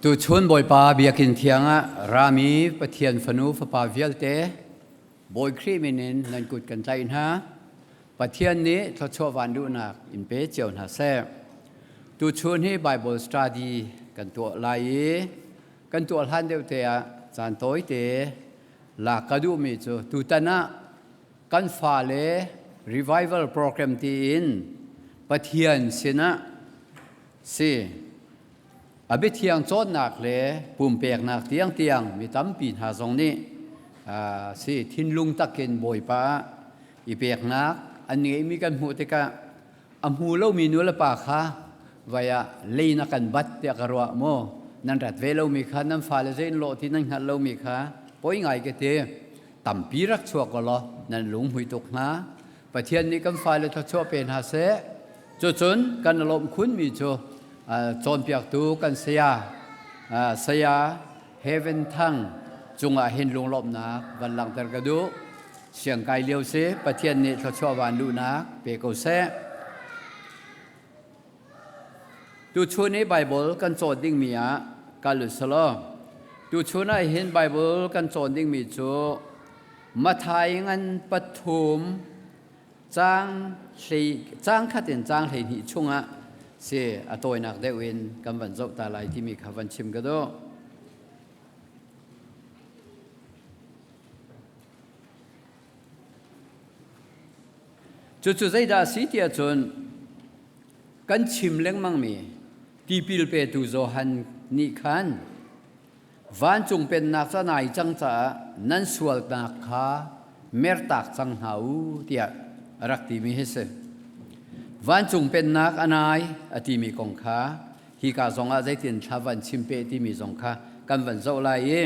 Tuchun Bawipa biakinn thiang ah rami Pathian fanu fapa vialte Bawi Khrih min in nan kut kan tlaih hna. Pathian nih thluachuah van duhnak in pe cio hna seh. Tuchun hi Bible study kan tuah lai i kan tuah hlan deuh te ah caan tawite lak ka duhmi cu tutan ah kan fale revival program tiin Pathian sinah si a biathiang cawnnak le pumpeknak tiangtiang mi tampi hna zong nih si thinlung takin Bawipa ah i peknak an ngeihmi kan hmuh tikah a hmu lomi nu le pa kha vai ah lei na kan bat tiah ka ruah maw nan rat ve lomi kha nan fale zei in lawh ti nan hngalh lomi kha poi ngai ka ti. Tampi rak chuak ko law nan lung hmui tuk hnga. Pathian nih kan fale thluachuah pe hna seh. Cucun kan lawmh khunmi cu cawnpiaktu kan saya saya Heaven Thang cungah hin lunglawmhnak van langhter ka duh. Siangkai lio si Pathian nih thluachuah van luhnak pe ko seh. Tuchun i Baibal kan cawn dingmi ah kal u selaw tuchun ah hin Baibal kan cawn dingmi cu Matthai ngan pathum caang hlei caang khat in caang 12 chungah si a tawinak deuh in kan van zoh ta lai timi kha van chim ka duh. Cucu zeidah a si tiah cun kan chim lengmangmi tipil petu Johan nih khan vancung pennak ca nai cang caah nan sualnak kha mertak cang hna u tiah a rak timi hi si. Vancung pennak a nai a timi kong kha hika zongah zeitin thla van chim pe timi zong kha kan van zoh lai i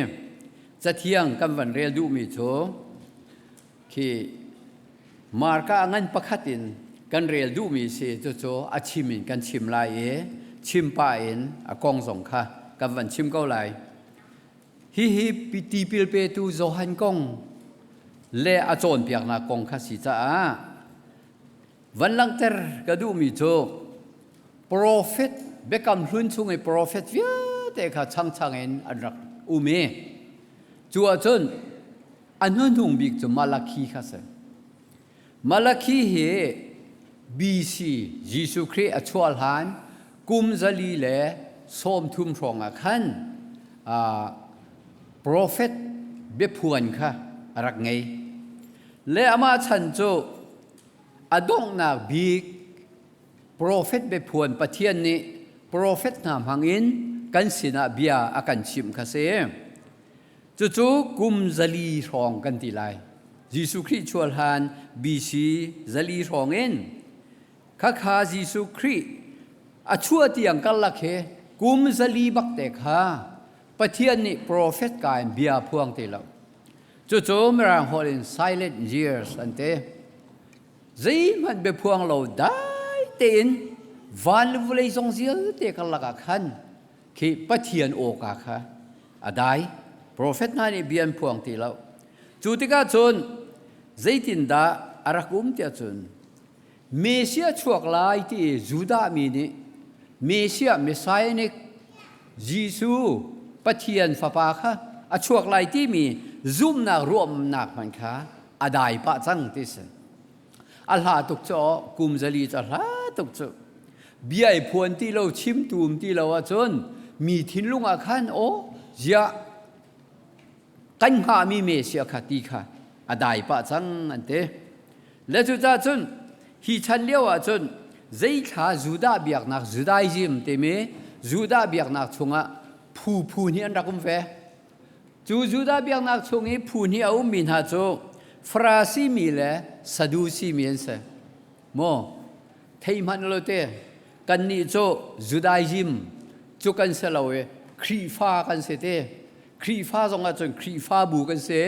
cathiang kan van rel duhmi cu khi Marka ngan pakhat in kan rel duhmi si cucu a chim in kan chim lai i chim pah in a kong zong kha kan van chim ko lai. Hihi tipil petu Johan kong le a cawnpiaknak kong kha si caah van langhter ka duhmi cu profet Biakam Hlun chung i profet vialte kha changchang in an rak um i cu ahcun a hnuhnung bik cu Malakhi kha si. Malakhi hi BC Jesuh Khrih a chuah hlan kum 130 hrawng ah khan profet biaphuan kha a rak ngei. Le amah chan cu a donghnak bik profet biaphuan Pathian nih profet hna hmangin kan sinah bia a kan chimh kha si. Cucu kum 400 hrawng kan ti lai. Jesuh Khrih chuah hlan BC 400 hrawng in khakha Jesuh Khrih a chuah tiang karlak hi kum 400 bak te kha Pathian nih profet ka in bia phuang ti lo. Cucu Mirang holh in silent years an ti. Zeihmanh biaphuang lo dai tein van le vawlei zong vialte karlak ah khan khi Pathian awka kha a dai. Profet hna nih bia an phuang ti lo. Cu tikah cun zeitindah a rak um tiah cun Messiah chuak lai ti Judah mi nih Messiah Messianic Jesuh Pathian fapa kha a chuak lai timi zumhnak ruahnak hmanh kha a dai pah cang ti si. A hla tuk cu kum 400 cu a hla tuk cu. Bia i phuan ti lo chim tum ti lo ahcun mi thinlung ah khan aw ziah kan hngahmi Messiah kha ti kha a dai pah cang an ti. Le cucaah cun hi chan lio ah cun zeithla Judah biaknak Judaism timi Judah biaknak chungah phu phu nih an rak um ve. Cu Judah biaknak chung i phu hnih a ummi hna cu Farasi mi le Sadusi mi an si. Maw thei hmanh lo te kannih cu Judaism cu kan si lo i Khrihfa kan si te. Khrihfa zong ah cun Khrihfabu kan si.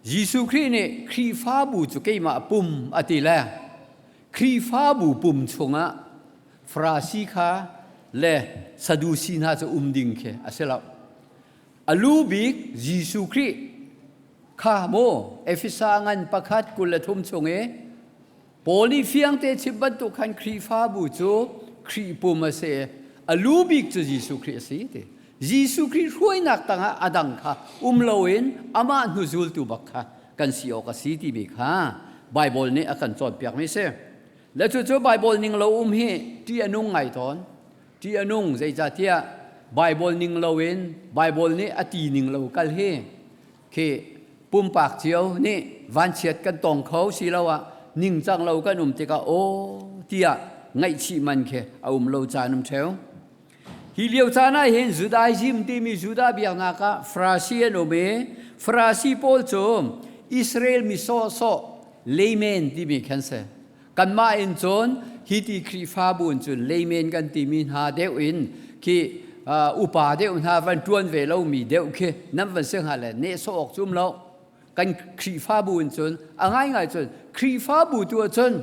Jesuh Khrih nih Khrihfabu cu keimah pum a ti le Khrihfabu pum chungah Farasi kha le Sadusi hna cu um ding khi a si lo. A lu bik Jesuh Khrih kha maw Efesa ngan pakhat 23 chung i Paul nih fiangte chim bantuk khan Khrihfabu cu Khrih pum a si. A lu bik cu Jesuh Khrih a si ti. Jesuh Khrih hruainak tangah a dang kha um loin amah hnuzultu bak kha kan si awk a si timi kha Baibal nih a kan cawnpiakmi si. Le cucu Baibal ning lo um hi ṭih a nung ngai tawn. Ṭih a nung zeicahtiah Baibal ning loin Baibal nih a ti ning lo kal hi khi pumpak cio nih vanchiat kan tong kho siloah ningcang lo kan um tikah aw tiah ngaihchih man khi a um lo caan um ṭheo. Hi lio caan ah hin Judaism timi Judah biaknak ah Farasi an um i Farasi pawl cu Israel mi sawhsawh layman timi khan si. Kanmah in cun hi ti Khrihfabu in cun layman kan timi hna deuh in khi upa deuh hna van ṭuan ve lomi deuh khi nan van si hnga le nehsawh awk cu um lo. Kan Khrihfabu in cun a ngaingai cun Khrihfabu tu ahcun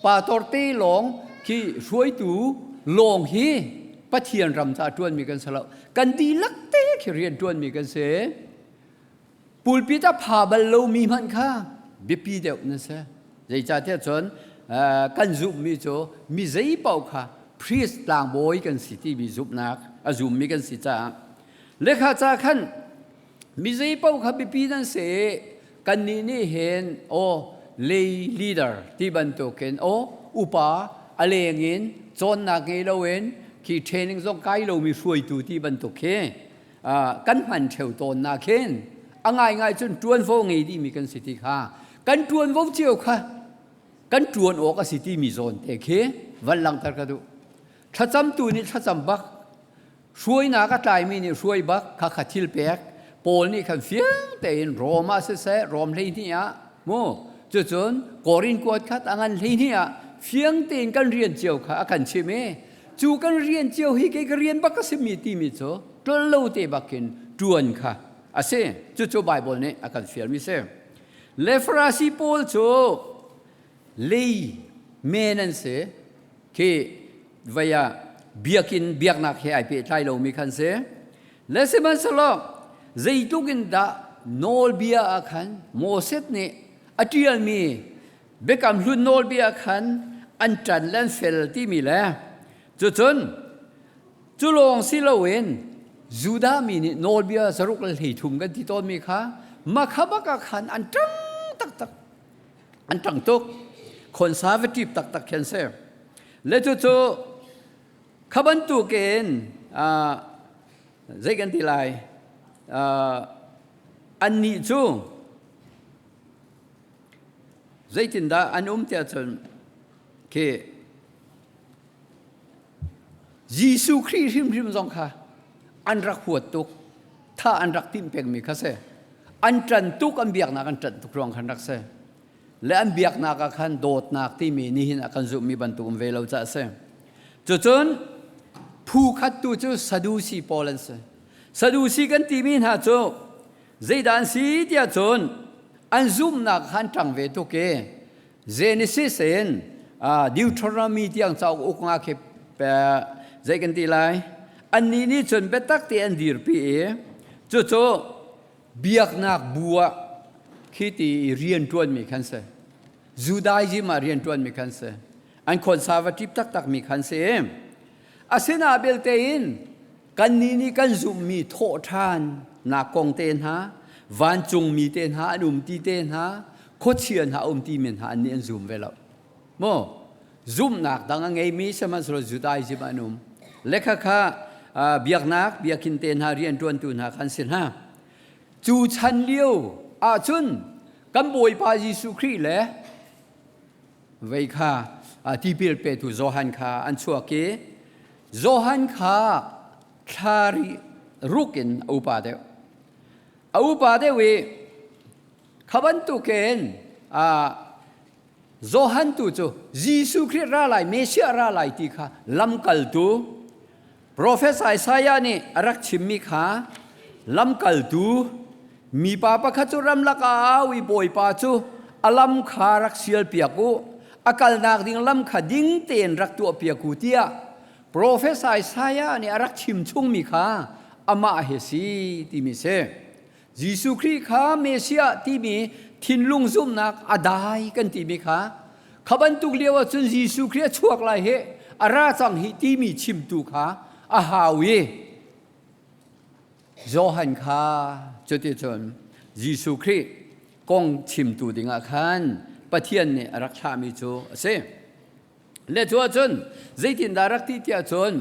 Pastor te lawng khi hruaitu lawng hi Pathian ram ca ṭuanmi kan si lo. Kan dihlak te khi rian ṭuanmi kan si. Pulpit a pha bal lomi hmanh kha biapi deuh na si. Zeicahtiah cun kan zumhmi cu mi zei paoh kha priest tlangbawi kan si timi zumhnak a zummi kan si caah lekha ca khan Mi zei paoh kha biapi nan si i kannih nih hin aw lay leader ti bantukin aw upa a leng in cawnnak ngei loin khi training zong kai lomi hruaitu ti bantuk khi kan hman ṭheo tawnnak khin a ngaingai cun ṭuanvo ngei dihmi kan si ti kha kan ṭuanvo cio kha kan ṭuan awk a si timi zawn te khi van langhter ka duh. Thlacamtu nih thlacam bak Hruainak a tlaimi nih hruai bak kha kha thil pek Paul nih khan fiang tein Rom ah siseh Rom 12 ah mu cucun Korin kuat khat a ngan 12 ah fiang tein kan rian cio kha a kan chim i cu kan rian cio hi kei ka rian bak a simi timi cu tlol lo te bakin ṭuan kha a si. Cucu Baibal nih a kan fialmi si. Le Farasi pawl cu lei men an si. Khi vei ah biakinn biaknak he ai pehtlai lomi khan si. Le sihmanhsehlaw zeitluk in dah nawlbia ah khan Moses nih a ṭialmi Biakam Hlun nawlbia khan an ṭan le an fel timi le cucun cu lawng si loin Judah mi nih nawlbia zaruk le 13 kan ti tawnmi kha makha bak ah khan an ṭang taktak. An ṭang tuk. Conservative taktak khi an si. Le cucu kha bantukin zei kan ti lai annih cu zeitindah an um tiah cun khi Jesuh Khrih hrimhrim zong kha an rak huat tuk tha an rak timh pengmi kha si. An ṭan tuk an biaknak an ṭanh tuk ruang khan rak si. Le an biaknak ah khan dawtnak timi nihin ah kan zumhmi bantuk um ve lo caah a si. Cucun phu khat tu cu Sadusi pawl an si. Sadusi kan timi hna cu zeidah an si tiah cun an zumhnak khan ṭang ve tuk i Genesis in Deuteronomy tiang cauk uk nga khi zei kan ti lai annih nih cun biatak te an dirpi i cucu biaknak bu ah khi ti rian ṭuanmi khan si. Judaism ah rian ṭuanmi khan si. An conservative taktakmi khan si. Asina belte in kannih nih kan zumhmi thawhṭhan nak kong te hna, vancungmi te hna an um ti te hna, khuachia hna um ti men hna an nih an zum ve lo. Maw zumhnak dang a ngeimi sihmanhsehlaw Judaism an um. Le khakha biaknak biakinn te hna rianṭuantu hna khan si hna. Cu chan lio ahcun kan Bawipa Jesuh Khrih le vei kha tipil petu Johan kha an chuak i Johan kha thla ruk in a upa deuh. A upa deuh i kha bantukin Johan tu cu Jesuh Khrih ra lai, Messiah ra lai ti kha lamkaltu Profet Isaiah nih a rak chimmi kha lamkaltu mipa pakhat cu ramlak ah a au i Bawipa cu a lam kha rak sialpiak u, a kalnak ding lam kha ding tein rak tuahpiak u tiah Profet Isaiah nih a rak chim chungmi kha amah hi si timi si. Jesuh Khrih kha Messiah timi thinlung zumhnak a dai kan timi kha kha bantuk lio ahcun Jesuh Khrih a chuak lai hi. a ra cang hi timi chimtu kha a hau i Johan kha cuticun Jesuh Khrih kong chimtu dingah khan Pathian nih a rak thlahmi cu a si. Le cu ahcun zeitindah rak ti tiah cun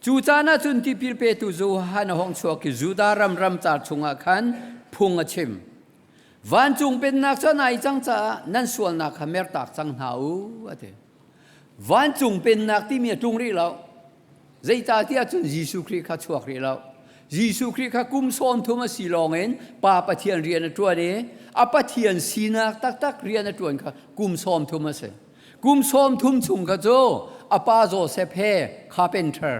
cu caan ah cun tipil petu Johan a hong chuak i Judah ram ramcar chungah khan phung a chim. Vancung pennak cu a nai cang caah nan sualnak kha mertak cang hna u, a ti. Vancung pennak timi a tlung rih lo. Zeicahtiah cun Jesuh Khrih kha chuak rih lo. Jesuh Khrih kha kum 30 a si lawngin Pa Pathian rian a ṭuan i a Pathian sinak taktak rian a ṭuan kha kum 30 a si. Kum 30 chung kha cu a pa Joseph he carpenter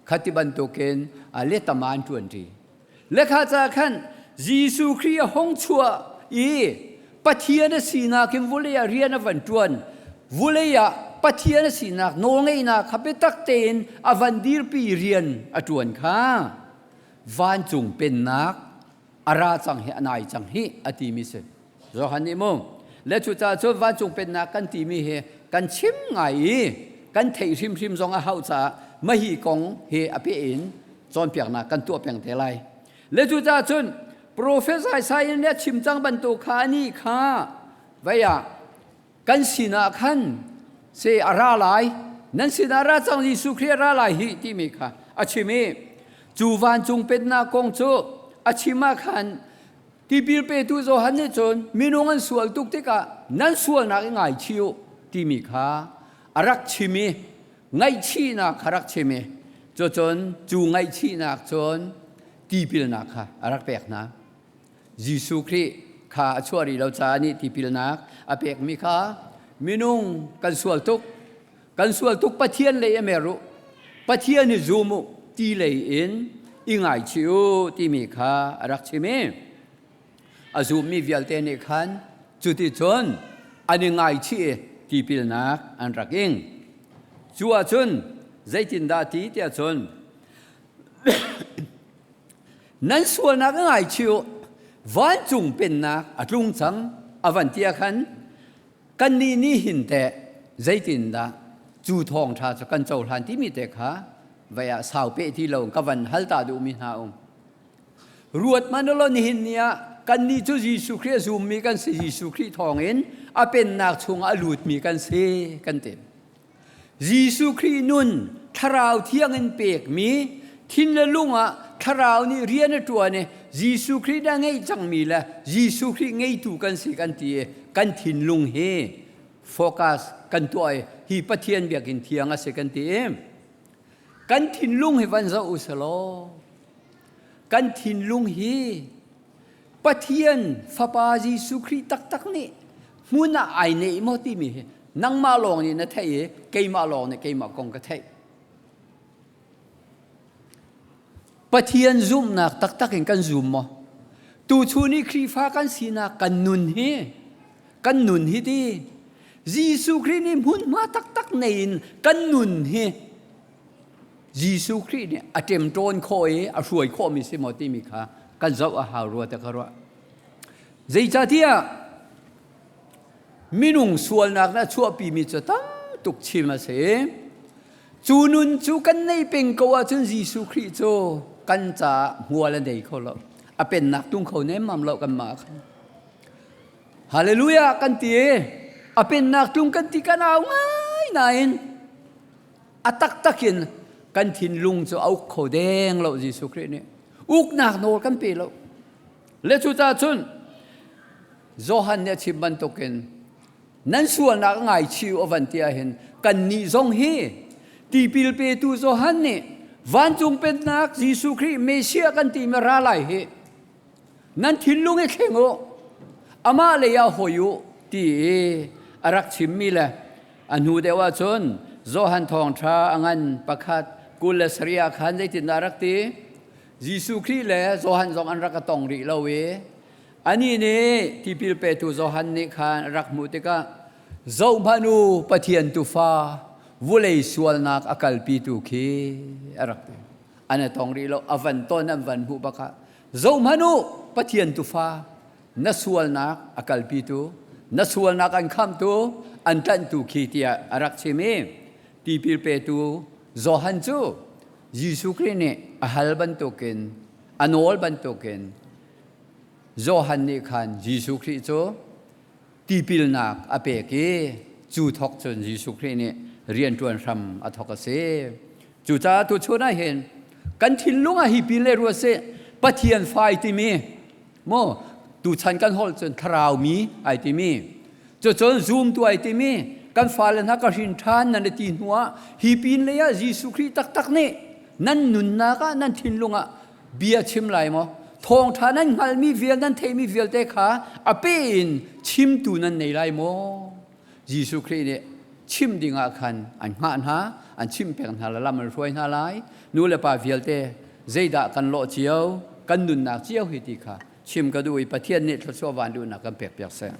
kha ti bantukin letama an ṭuanṭi. Le kha ca khan Jesuh Khrih a hung chuah i Pathian a sinak in vulei ah rian a van ṭuan. Vulei ah Pathian a sinak nawlngeihnak kha biatak tein a van dirpi rian a ṭuan kha vancung pennak a ra cang hi a nai cang hi a timi si. Johan nih mu le cucaah cun vancung pennak kan timi hi kan chim ngai i kan theih hrimhrim zong a hauh caah mahi kong hi a peh in cawnpiaknak kan tuah peng te lai. Le cucaah cun Profet Isaiah nih a chim cang bantuk kha anih kha vei ah kan sinah khan se a ra lai nan sinah ra cang Jesuh Khrih a ra lai hi timi kha a chim i cu vancung pennak kong cu a chim ah khan tipil petu Johan nih cun minung an sual tuk tikah nan sualnak i ngaichih u timi kha a rak chim i ngaihchihnak kha rak chim i cucun cu ngaihchihnak cun tipilnak kha a rak pek hna. Jesuh Khrih kha a chuah rih lo caah nih tipilnak a pekmi kha minung kan sual tuk kan sual tuk Pathian lei a mer u Pathian i zum u ti lei in i ngaichih u timi kha a rak chim i a zummi vialte nih khan cuticun an i ngaichih i tipilnak an rak ing. Cu ahcun zeitindah ti tiah cun nan sualnak a ngaichih u vancung pennak a tlung cang a van ti ah khan kannih nih hin teh zeitindah cu thawngṭha cu kan cohlan timi te kha vai ah sau peh ti lo ka van hal ta duhmi hna um. Ruat hmanh ulaw nihin ni ah kannih cu Jesuh Khrih a zummi kan si Jesuh Khrih thawngin a pennak chungah a lutmi kan si kan ti. Jesuh Khrih nun thlarau thiang in pekmi thin le lung ah thlarau nih rian a ṭuan i Jesuh Khrih dah ngeih cangmi le Jesuh Khrih ngeitu kan si kan ti i kan thinlung hi focus kan tuah i hi Pathian biakinn thiang a si kan ti i Kan thinlung hi van zoh u selaw kan thinlung hi Pathian Fapa Jesuh Khrih taktak nih hmun ah ai neih maw timi hi nangmah lawng nih na theih i keimah lawng nih keimah kong ka theih. Pathian zumhnak taktak in kan zum maw? Tuchun i Khrihfa kan sinak kan nun hi kan nun hi ti Jesuh Khrih nih hmunhma taktak nei in kan nun hi Jesuh Khrih nih a ṭemṭawn khawh i a hruai khawhmi si maw timi kha kan zoh a hau rua te ka ruah. Zeicahtiah minung sualnak na chuahpimi cu tam tuk chim a si. Cu nun cu kan nei peng ko ahcun Jesuh Khrih cu kan caah hmual a nei kho lo. A pennak tung kho nemmam lo kanmah khan. Hallelujah kan ti i a pennak tlung kan ti kan au ngai nain a taktak in kan thinlung cu a uk kho deng lo Jesuh Khrih nih uknak nawl kan pe lo. Le cucaah cun Johan nih a chim bantukin nan sualnak a ngaichih u a van ti ahhin kannih zong hi tipil petu Johan nih vancung pennak Jesuh Khrih Messiah kan timi ra lai hi nan thinlung i thleng u amah lei ah hoi u ti i a rak chimmi le a hnu deuh ahcun Johan thawngṭha a ngan pakhat 27 ah khan zeitindah a rak ti Jesuh Khrih le Johan zong an rak a tong rih lo i anih nih tipil petu Johan nih khan a rak hmuh tikah zohhmanh u Pathian tufa vulei sualnak a kalpitu khi a rak ti an a tong rih lo a van ton an van hmuh bak ah zohhmanh u Pathian tufa na sualnak a kalpitu. Na sualnak an khamtu, an tlanhtu khi tiah a rak chim i tipil petu Johan cu Jesuh Khrih nih a hal bantukin a nawl bantukin Johan nih khan Jesuh Khrih cu tipilnak a pek i cu thawk cun Jesuh Khrih nih rianṭuan hram a thawk a si. Cucaah tuchun ah hin kan thinlung ah hi pin le ruat sih Pathian fai timi maw tuchan kan holh cun thlarau mi ai timi cucun zumtu ai timi kan fale hna ka hrin ṭhan nan i ti hnuah hi pin lei ah Jesuh Khrih taktak nih nan nunnak ah nan thinlung ah bia chim lai maw thawngṭha nan hngalhmi vial nan theihmi vialte kha a pe in chimtu nan nei lai maw Jesuh Khrih nih chim ding ah khan an hngah hna an chim pek hna la lam an hruai hna lai nu le pa vialte zeidah kan lawh cio kan nunnak cio hi ti kha chim ka duh i Pathian nih thluachuah van duhnak kan pek piak seh.